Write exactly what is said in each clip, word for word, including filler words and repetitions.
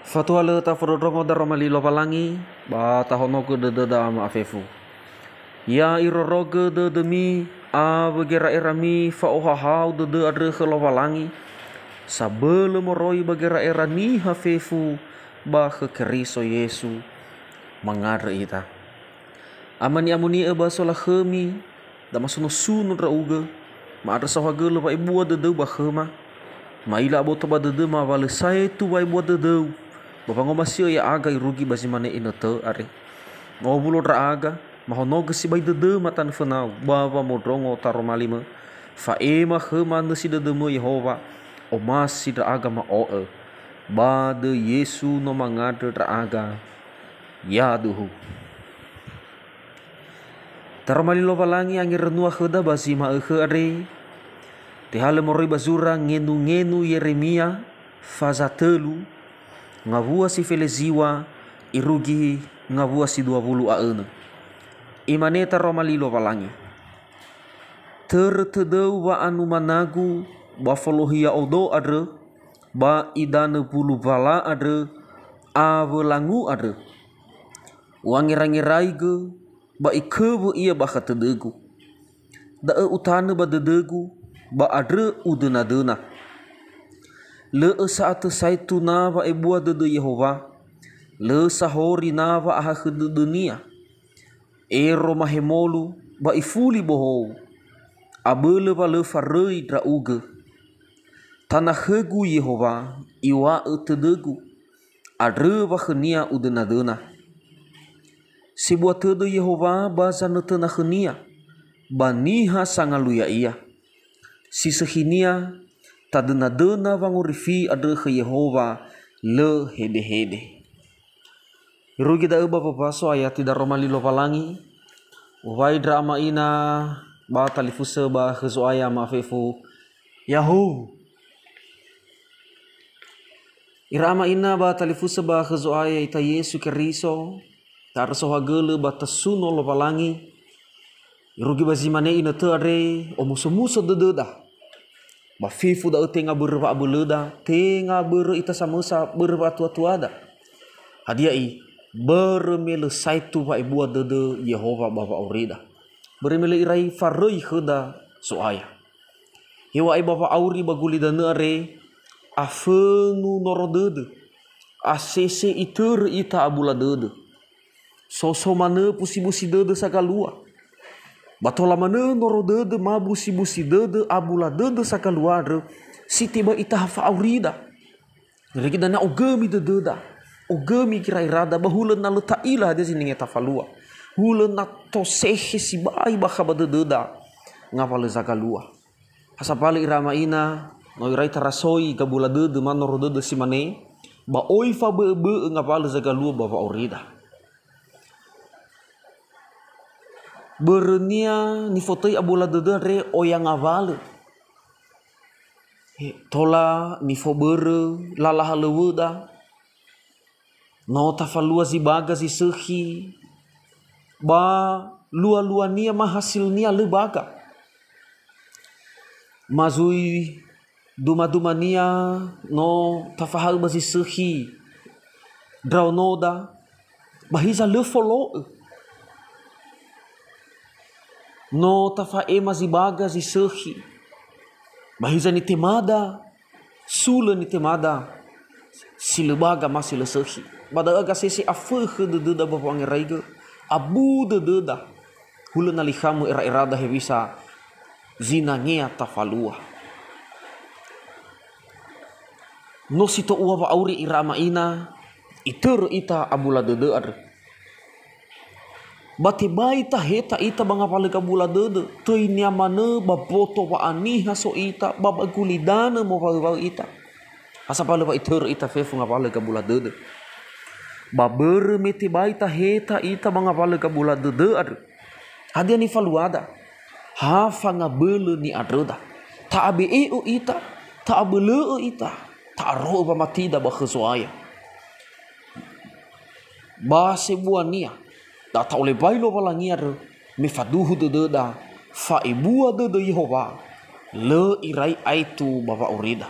Fatua lö tafondrondrongo daroma li Lowalangi, ba tahonogö dödöda ma'afefu. Ya irorogö dödömi awö gera'erami fa'ohahau dödö andrö khö Lowalangi, sabölö moroi ba gera'era niha fefu ba khö Keriso Yesu mangandrö ita. Ama ni'amoni'ö ba solakhömi, da masuno-suno ndra'ugö, ma'andrö saohagölö wa'ebua dödöu ba khöma. Ma'ila aboto ba dödöma wa lö saetu wa'ebua dödöu, ba wangomasi'ö ya'aga irugi ba zi mane inötö andre. Ngawulo ndra'aga, mahonogö sibai dödöma tanö fönau, ba wamondrongo taroma limö. Fa'ema khöma nösi dödömö Yehowa, omasi ndra'aga ma'o'ö. Ba döi Yesu no mangandrö ndra'aga. Yaduhu. Taroma li Lowalangi angerönua khöda ba zi ma'ökhö andre. Tehalö moroi ba zura ngenu-ngenu Yeremia, faza tölu, ngawua si fele ziŵa, irugi ngawua si dua wulu a önö. Imane taroma li Lowalangi, "Törö tödöu wa'anumanagu ba folohi ya'odo andrö, ba idanö wulu mbala andrö, awö langu andrö. U'angerangeraigö ba iköwö ia bakha tödögu. Da'ö utanö ba dödögu, ba andrö udönadöna. Lö'ö sa'atö saetu na wa'ebua dödö Yehowa, lö sahori na wa'ahakhö dödönia. Ero mahemolu ba ifuli bohou, abölö wa lö faröi ndra'ugö. Tana khögu Yehowa, iŵa'ö tödögu, andrö wa khönia udönadöna. Sebua tödö Yehowa ba zanötöna khönia, ba niha sangalui ya'ia. Si sökhinia, tadönadöna wangorifi andrö khö Yehowa, lö hedehede." Irugi da'ö ba wombaso ayati daroma li Lowalangi, uŵa'ö ndra ama ina ba talifusö ba khö Zo'aya ma'afefu. Ya'ahowu. Ira ama ina ba talifusö ba khö Zo'aya ita Yesu Keriso, ta'andrö saohagölö ba tasuno Lowalangi, irugi ba zi mane inötö andre, omusomuso dödöda. Ba fefu da'ö tenga börö wa'abölöda, tenga börö ita samösa börö wa'atuatuada. Hadia i? Börö me lö saetu wa'ebua dödö Yehowa ba wa'aurida. Börö me lö irai faröi khöda Zo'aya. Heŵa'ae ba wa'auri ba gulidanö andre, afönu noro dödö, asese itörö ita abula dödö. So, so manö busibusi dödö sagalua. Ba tola manö noro dödö ma busibusi dödö abula dödö sagalua andrö, si tebai itaha fa'aurida. Irege dania ogömi dödöda, ogömi gera'erada, ba hulö na lö ta'ila hadia zinenge tafalua. Hulö na tosehe sibai bakha ba dödöda ngawalö zagalua. Ha sambalö ira ama ina, no irai tarasoi gabula dödö ma noro dödö si mane, ba oi fabö'öbö'ö ngawalö zagalua ba wa'aurida. Börönia nifotöi abula dödö andre oya ngawalö. He, tola nifobörö lala halöwöda, no tafalua zi baga zi sökhi, ba lua-luania ma hasilnia lö baga. Ma zui duma-dumania no tafahaö ba zi sökhi ndraonoda, ba hiza lö folo'ö. No tafa'ema zi baga zi sökhi, ba hiza nitemada, sulö nitemada, si lö baga ma si lö sökhi. Ba da'ö gasese afökhö dödöda ba wangeraigö, abu dödöda, hulö na likhamö era'erada hewisa zinangea tafalua. No si to'ua wa'auri ira ama ina, itörö ita abula dödö andrö. Ba tebai taheta ita ba ngawalö gabula dödö, töinia manö ba boto wa'aniha so ita, ba ba gulidanö mowaöwaö ita. Ha sambalö wa itörö ita fefu ngawalö gabula dödö. Ba börö me tebai taheta ita ba ngawalö gabula dödö andrö. Hadia nifaluada? Ha fangabölö ni'andröda. Ta'abe'e'ö ita, ta'abölö'ö ita, ta'aro'ö wamatida ba khö Zo'aya. Ba sebuania, da ta'olebai Lowalangi andrö, me faduhu dödöda, fa'ebua dödö Yehowa, lö irai aetu ba wa'aurida.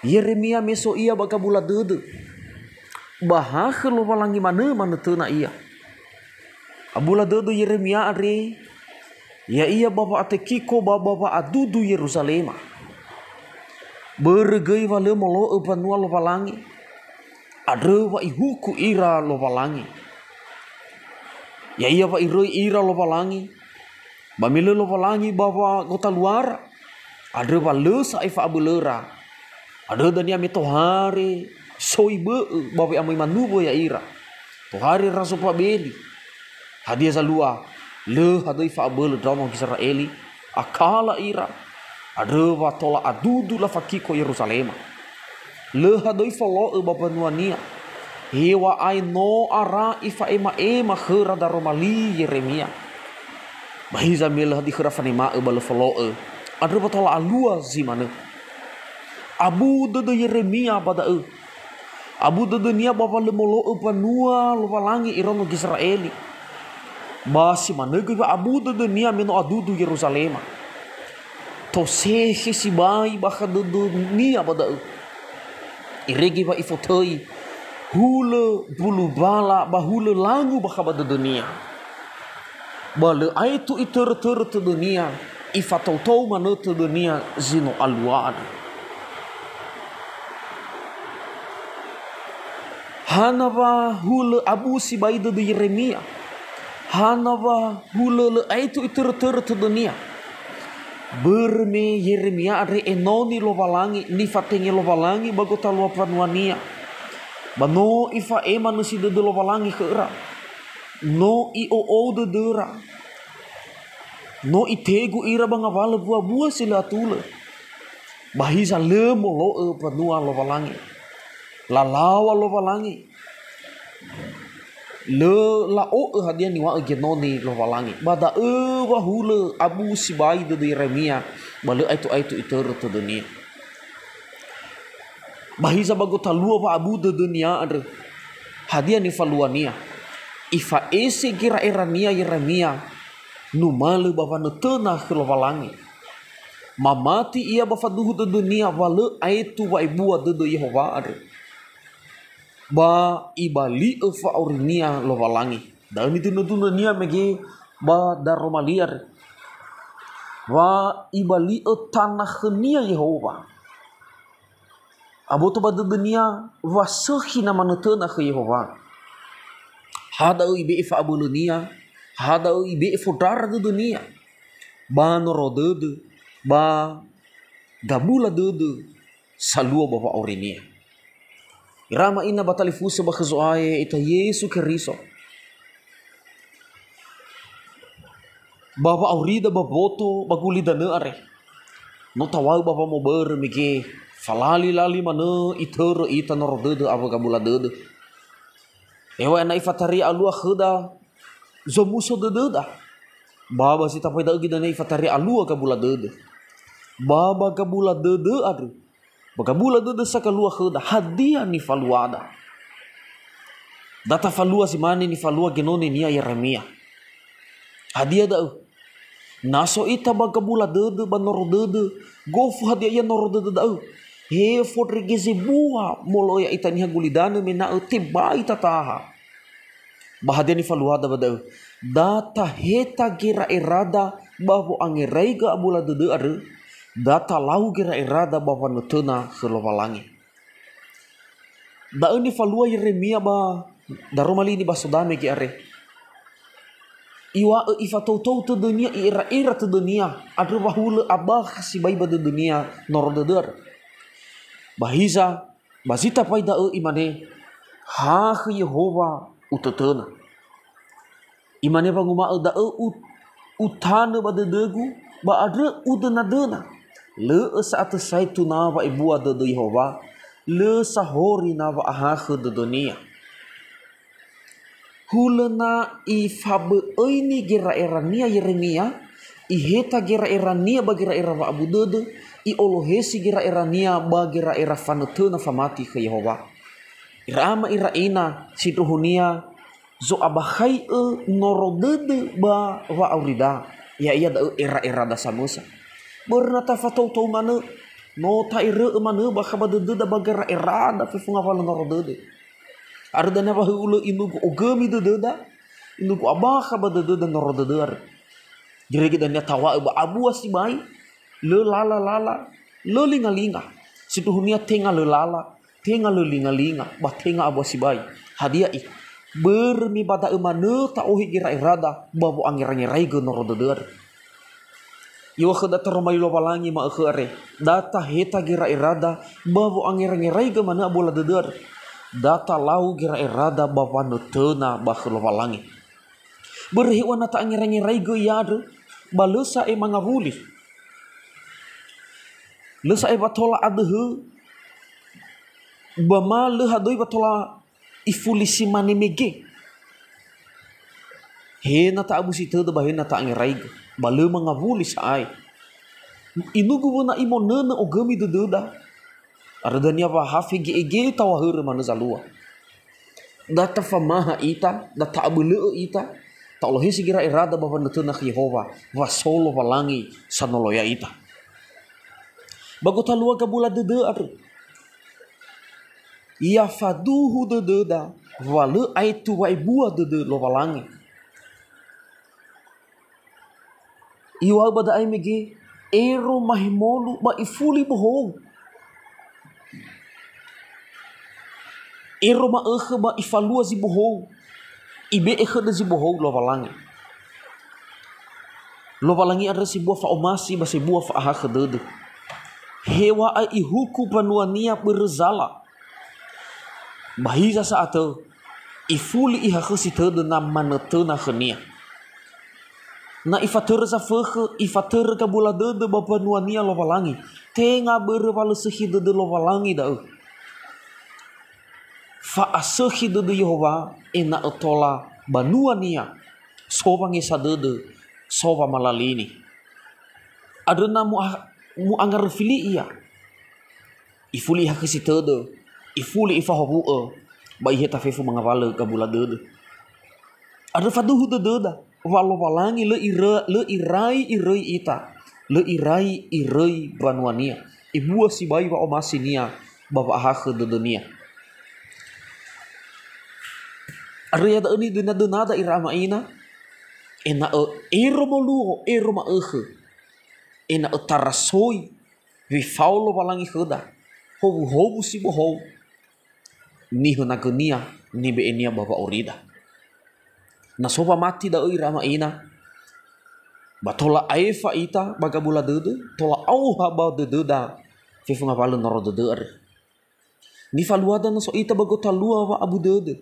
Yeremia me so ia ba gabula dödö, ba ha khö Lowalangi manö manötöna ia. Abula dödö Yeremia andre, ya'ia ba wa'atekiko ba ba wa'adudu Yeruzalema. Börö göi wa lö molo'ö mbanua Lowalangi, andrö wa ihuku ira Lowalangi. Ya'ia wa iröi ira Lowalangi, ba me lö Lowalangi ba wagotaluara, andrö wa lö sa'ae fa'abölöra. Andrö dania me tohare soi bö'ö ba we'amöi manuwö ya'ira. Tohare razo Babeli. Hadia zalua? Lö hadöi fa'abölö ndraono Gizera'eli, akala ira. Andrö wa tola adudu lafakiko Yeruzalema. Lö hadöi folo'ö ba mbanuania. Heŵa'ae no ara ifa'ema'ema khöra daroma li Yeremia. Ba hiza me lö hadia khöra fanema'ö ba lö folo'ö, andrö wa tola alua zi manö. Abu dödö Yeremia ba da'ö. Abu dödönia ba wa lö molo'ö mbanua Lowalangi iraono Gizera'eli. Ba si manö göi wa abu dödönia me no adudu Yeruzalema. Tosekhe sibai bakha dödönia ba da'ö. Irege wa ifotöi hulö mbulu mbala ba hulö langu bakha ba dödönia. Ba lö aetu itörötörö tödönia, ifatoutoutou manö tödönia zi no alua andrö. Hana wa hulö abu sibai dödö Yeremia? Hana wa hulö lö aetu itörötörö tödönia? Börö me Yeremia andre enoni Lowalangi, nifatenge Lowalangi ba gotalua mbanuania. Ba no ifa'ema nösi dödö Lowalangi khöra. No i'o'ou dödöra. No itegu ira ba ngawalö mbuabua si lö atulö. Ba hiza lö molo'ö mbanua Lowalangi. Lalaŵa Lowalangi. Lö la'o'ö hadia niŵa'ö genoni Lowalangi. Ba da'ö wa hulö abu sibai dödö Yeremia, ba lö aetu-aetu itörö tödönia. Ba hiza ba gotalua wa'abu dödönia andrö, hadia nifaluania? Ifa'ese gera'erania Yeremia numalö ba wanötöna khö Lowalangi. Mamati ia ba faduhu dödönia wa lö aetu wa'ebua dödö Yehowa andrö. Ba ibali'ö fa'aurinia Lowalangi. Da'ö nidunö-dunönia mege ba daroma li andrö. Wa ibali'ö tana khönia Yehowa. Aboto ba dödönia wa sökhi na manötöna khö Yehowa. Ha da'ö ibe'e fa'abölönia, ha da'ö ibe'e fondrara dödönia. Ba noro dödö, ba gabula dödö, salua ba wa'aurinia. Ira ama ina ba talifusö ba khö Zo'aya ya'ita Yesu Keriso. Ba wa'aurida ba mboto ba gulidanö andre. No tawau ba wamobörö mege, falali-lali manö itörö ita noro dödö awö gabula dödö. Eŵa'ae na ifataria alua khöda zomuso dödöda. Ba ba zi tambai da'ö göi dania ifataria alua gabula dödö. Ba ba gabula dödö andrö, ba gabula dödö sakalua khöda, hadia nifaluada? Da tafalua zi mane nifalua genoninia Yeremia. Hadia da'ö? Na so ita ba gabula dödö, ba noro dödö, gofu hadia ia noro dödö da'ö? He fondrege zebua molo'ö ya'ita niha gulidanö, me ena'ö tebai tataha. Ba hadia nifaluada ba da'ö? Da taheta gera'erada ba wo'angeraigö abula dödö andrö, da talau gera'erada ba wanötöna khö Lowalangi. Da'ö nifalua Yeremia ba daroma li nibaso dame ge andre. Iŵa'ö ifatoutou tödönia, i'era'era tödönia, andrö wa hulö abakha sibai ba dödönia noro dödö andrö. Ba hiza, ba zi tambai da'ö imane, "Ha khö Yehowa utötöna." Imane wanguma'ö, "Da'ö u-, utanö ba dödögu, ba andrö udönadöna. Lö'ö sa'atö saetu na wa'ebua dödö Yehowa, lö sahori na wa'ahakhö dödönia." Hulö na ifabö'öini gera'erania Yeremia, iheta gera'erania ba gera'era wa'abu dödö, i'olohesi gera'erania ba gera'era fanötöna famati khö Yehowa. Ira ama ira ina sindruhunia, zo'abakhai'ö noro dödö ba wa'aurida, ya'ia da'ö era'erada samösa. Börö na tafatoutou manö, No ta'erö'ö manö bakha ba dödöda ba gera'erada fefu ngawalö noro dödö. Arö dania wa hü'ulö inugu ogömi dödöda, inugu abakha ba dödöda noro dödö arö. Irege dania tawa'ö ba abua sibai, lö lala-lala, lö linga-linga. Sindruhunia tenga lö lala, tenga lö linga-linga, ba tenga abua sibai. Hadia i? Börö me ba da'ö manö ta'ohe gera'erada ba wo'angera-ngeraigö noro dödö arö. Iŵa'ö khöda taroma li Lowalangi ma'ökhö are, da taheta gera'erada ba wo'angera-ngeraigö manö abula dödö arö. Da talau gera'erada ba wanötöna ba khö Lowalangi. Börö hewua na ta'angera-ngeraigö ia andrö, ba lö sa'ae mangawuli. Lö sa'ae wa tola adöhö, ba ma lö hadöi wa tola ifuli si mane mege. He na ta'abusi tödö ba he na ta'angeraigö, ba lö mangawuli sa'ae. Inugu wöna imonönö ogömi dödöda. Arö dania wa ha fege'ege taŵahörö manö zalua. Da tafamaha ita, da ta'abölö'ö ita, ta'olohesi gera'erada ba wanötöna khö Yehowa, wa so Lowalangi sanolo ya'ita. Ba gotalua gabula dödö andrö. Ya faduhu dödöda, wa lö aetu wa'ebua dödö Lowalangi. Iŵa'ö ba da'e mege, ero mahemolu ba ifuli bohou. Ero ma'ökhö ba ifalua zi bohou. Ibe'e khödö zi bohou Lowalangi. Lowalangi andrö sebua fa'omasi ba sebua fa'ahakhö dödö. Heŵa'ae ihuku mbanua-Nia börö zala. Ba hiza sa'atö, ifuli ihakhösi tödö na manötöna khö-Nia. Na ifatörö zafökhö, ifatörö gabula dödö ba mbanua-Nia Lowalangi, tenga börö wa lö sökhi dödö Lowalangi da'ö. Fa'asökhi dödö Yehowa ena'ö tola banua-Nia, so wangesa dödö, so wamalalini. Andrö na mu'a-, mu'angaröfili ia. Ifuli ihakhösi tödö, ifuli ifahowu'ö, ba iheta fefu mangawalö gabula dödö. Andrö faduhu dödöda, wa Lowalangi lö irö-, lö irai iröi ita, lö irai iröi mbanua-Nia, ebua sibai wa'omasi-Nia ba wa'ahakhö dödö-Nia. Andrö iada'ö nidönadönada ira ama ina, ena'ö ero moluo, ero ma'ökhö, ena'ö tarasoi, wi fao Lowalangi khöda, howuhowu si bohou, nihönagö-Nia, nibe'e-Nia ba wa'aurida. Na so wamati da'ö ira ama ina, ba tola aefa ita ba gabula dödö, tola aoha ba dödöda fefu ngawalö noro dödö andrö. Nifaluada na so ita ba gotalua wa'abu dödö.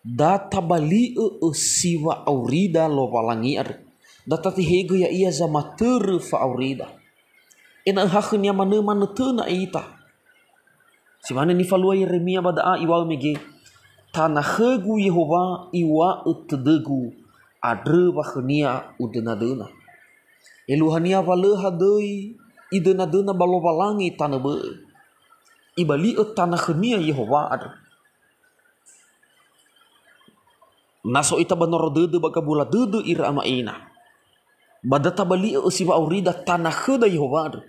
Da tabali'ö ösi wa'aurida Lowalangi andrö. Da tatehegö Ya'ia zamatörö fa'aurida. Ena'ö hakhö-Nia manö manötöna ita. Si mane nifalua Yeremia ba da'a iŵa'ö mege, "Tana khögu Yehowa iŵa'ö tödögu, andrö wa khö-Nia udönadöna." Eluahania wa lö hadöi idönadöna ba Lowalangi tanö bö'ö. Ibali'ö tana khönia Yehowa andrö. Na so ita ba noro dödö ba gabula dödö ira ama ina. Ba da tabali'ö ösi wa'aurida tana khöda Yehowa andrö.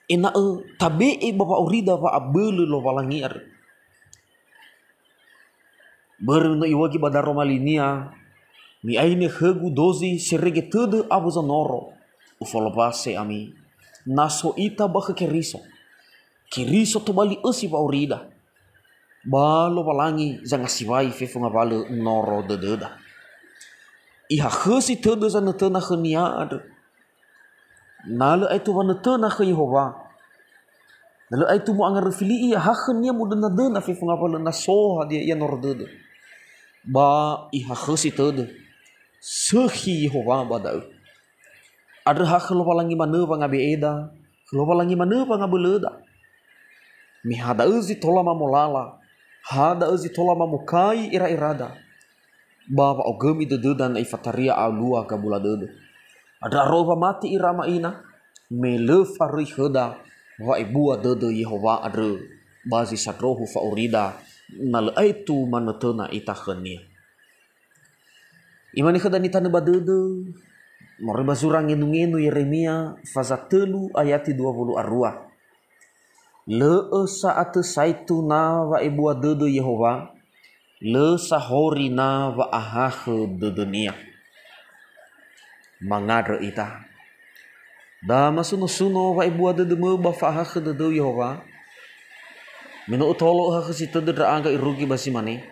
Ena'ö tabe'e ba wa'aurida wa'abölö Lowalangi andrö. Börö no iŵa'ögi ba daroma linia, "Mi'aine khögu dozi serege tödö awö zanoro, ufolombase ami." Na so ita ba khö Keriso, Keriso tobali ösi wa'aurida. Ba Lowalangi zangasiwai fefu ngawalö noro dödöda. Ihakhösi tödö zanötöna khönia andrö. Na lö aetu wanötöna khö Yehowa, na lö aetu mu'angaröfili ia, hakhönia mudönadöna fefu ngawalö na so hadia ia noro dödö. Ba ihakhösi tödö, sökhi Yehowa ba da'ö. Andrö hakhö Lowalangi manö wangabe'eda, khö Lowalangi manö wangabölöda. Me ha da'ö zi tola mamolala, ha da'ö zi tola mamokai era'erada, ba wa'ogömi dödöda na ifataria alua gabula dödö. Andrö aro wamati ira ama ina, me lö faröi khöda wa'ebua dödö Yehowa andrö ba zi sandrohu fa'aurida, na lö aetu manötöna ita khönia. Imane khöda nitanö ba dödö, Moroi ba zura ngenu-ngenu Yeremia faza tölu ayati dua wulu a rua. Lö'ö sa'atö saetu na wa'ebua dödö Yehowa, lö sahori na wa'ahakhö dödönia. Mangandrö ita. Da masuno-suno wa'ebua dödömö ba fa'ahakhö dödöu Yehowa, me no ötolo öhakhösi tödö ndra'aga irugi ba zi mane.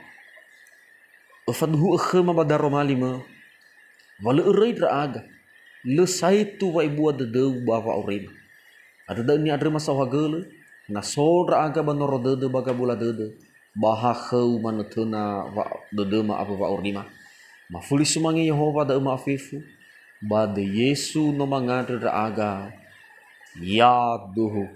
Öfaduhu'ö khöma ba daroma limö, wa lö öröi ndra'aga, lö saetu wa'ebua dödöu ba wa'aurima. Andrö da'ö ni'andröma saohagölö, na so ndra'aga ba noro dödö ba gabula dödö, ba hakhöu manö töna wa-, dödöma awö wa'aurima. Mafuli sumange Yehowa da'ö ma'afefu, ba döi Yesu no mangandrö ndra'aga, yaduhu.